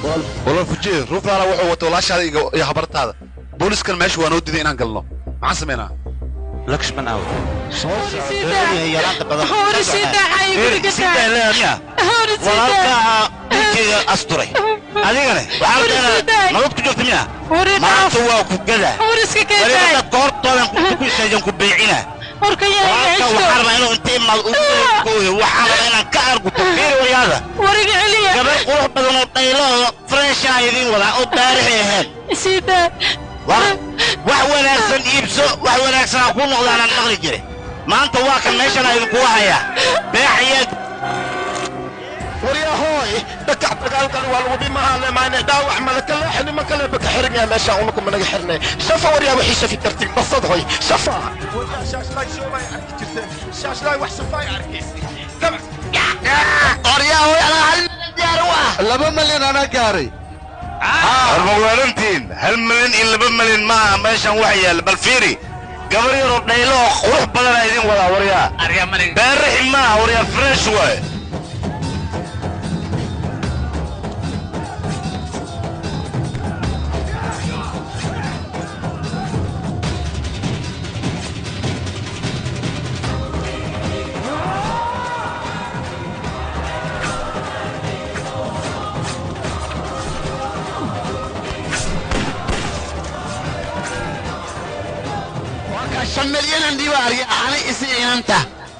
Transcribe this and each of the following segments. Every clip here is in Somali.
Walaal fujiye ruuflaala wuxuu wato walaashaada iyo habartaada booliskan meesha waa noo diiday inaan galno maxaan sameynaa Lakshman aw walaalkaa ninkayga asturay adigane waxaa nabad ku jirta miya maanta waa ku gada waliba goortoodan ku istaajan ku beecina walaalka waxaan rabaa inuu inta imaado u gooyo waxaan rabaa inaan ka arguto fiiri waryaada gabar qurux badan oo dhaylo oo freeshaa idiin wadaa oo baarixi ahayn wax wanaagsan iibso wax wanaagsan ha kuu noqdaan aan maqli jiray maanta waa kan meeshan idinkugu hayaa beexayaa waryahoy dhakac dagaalkan waa lagu dhimahaale maane dhaawac malaka leex nimanka le baka xiran yahay meesha unuka managa xirnay shafa waryaa wixii shafi kartin basad hoy shafa waryaa shaashlaay shoobay arki jirteen shaashlaay wax shafaay arkaysa waryahoy anaa hal milyan diyaar u ah 2 milyan anaa gaaray warmawaalantiin 1 milyan iyo 2 milyan maaha meeshan wax yaalla bal fiiri gabar yaroo dhaylo oo qurux badanaa idin wadaa waryaa beerrixi maaha waryaa fresh waaye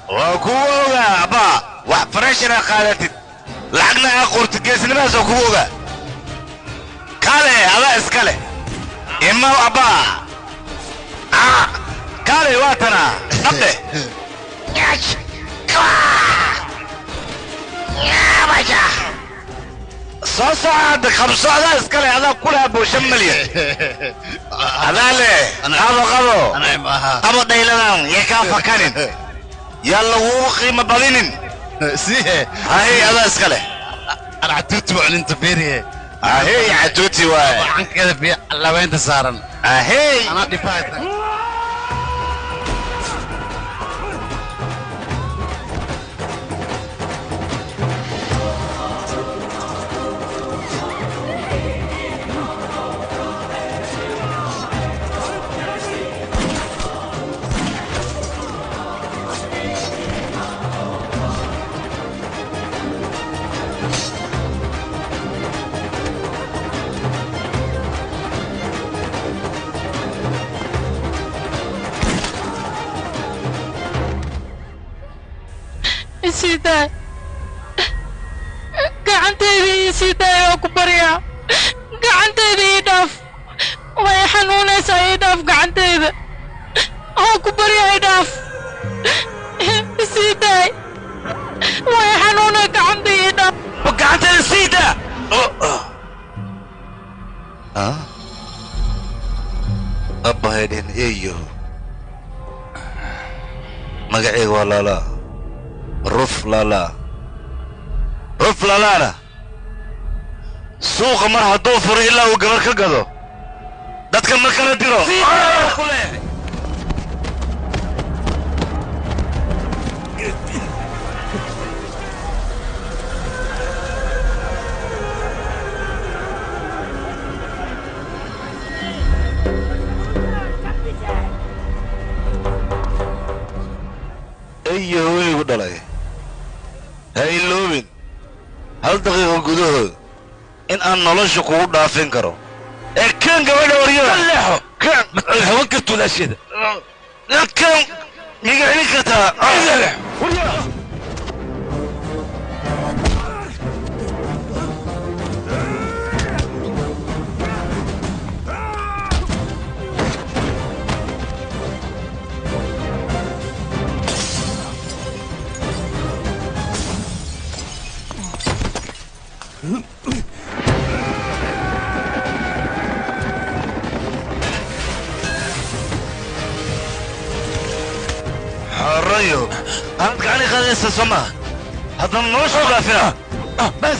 waa kugu ogaa abbaa wax fareshina qaadatid lacagna aa qortid geesnimadaas waa kugu ogaa kaale adaa iska leh imaw abbaa kaale waa tanaa dhabdhe soo soco hadda qabso adaa iska leh adaa ku lahaa boo 5 milyan adaa leh qabo qabo qabo dhayladan yee kaa fakanin yaa lagugu qiimo badinin hay adaa iska leh catuuti waa fiiriye ahey catuuti waay cankeeda fiic labeynta saaran ahey anaa dhifaayta gacantayda ii sii daaya oo ku baryaa gacantayda ii dhaaf way xanuunaysaa ii dhaaf gacantayda oo ku baryaa ii dhaaf sii daay way xanuunay gacanta ii dhaaf gacantayda sii daa abbahaydhin eeyo magacayga waa laalaa ruf laalaa ruf laalaana suuqa mar hadduu furo ilaa uu gabar ka gado dadka ma kala diro eeyo haweenaygu dhalay ha iloobin hal daqiiqo gudahood in aan nolosha kugu dhaafin karo ee kan gabadha waryada leexo kan hawan karto walaasheeda kan miga celin kartaa الريو أنا قاعد غادي سما هذا نوش غافرة بس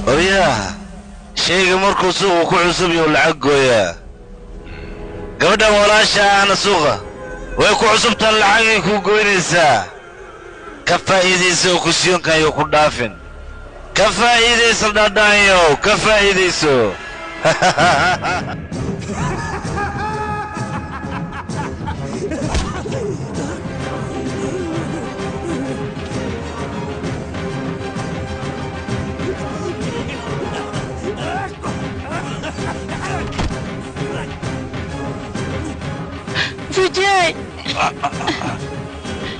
Oyaa, shayga markuu suuqa ku cusub yahu lacag gooyaa. Gabadhan walaasha ahna suuqa way ku cusubtaan, lacagay ku goynaysaa. Ka faa'iidaysa oo kusiyoonka ayuu ku dhaafin. Ka faa'iidayso dhadhaanyow, ka faa'iidayso. Vijay,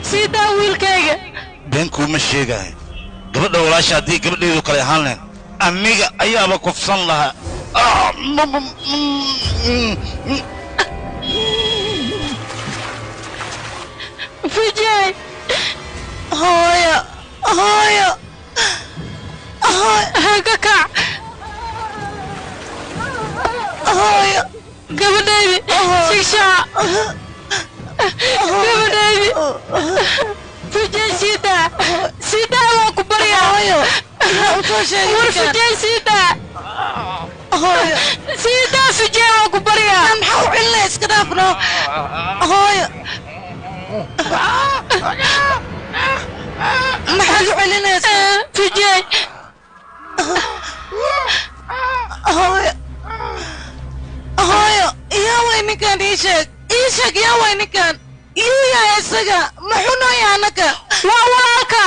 sii daa wiilkayga. Been kuuma sheegayo, gabadha walaasha haddii gabadheedu kale ahaan lahayn, aniga ayaaba kufsan lahaa. Vijay. Hooyo, hooyo, hooyo. Ka kac. Hooyo. Gabadhaydi sigshaa, gabadhaydi. Vijay, sii daa, sii daa, waan ku baryaa. Hooyo, yaa usoo sheegay War ninkan? Vijay, sii daa. Hooyo. Sii daa Vijay, waan ku baryaa. Maxaa u celinaya? Iska dhaafno, hooyo. Maxaad u celinaysaa? Vijay. Hooyo, hooyo, yaa way ninkan? Ii sheeg, ii sheeg, yaa way ninkan? Yuu yahay isaga? Muxuu noo yahay anaka? Waa walaalka.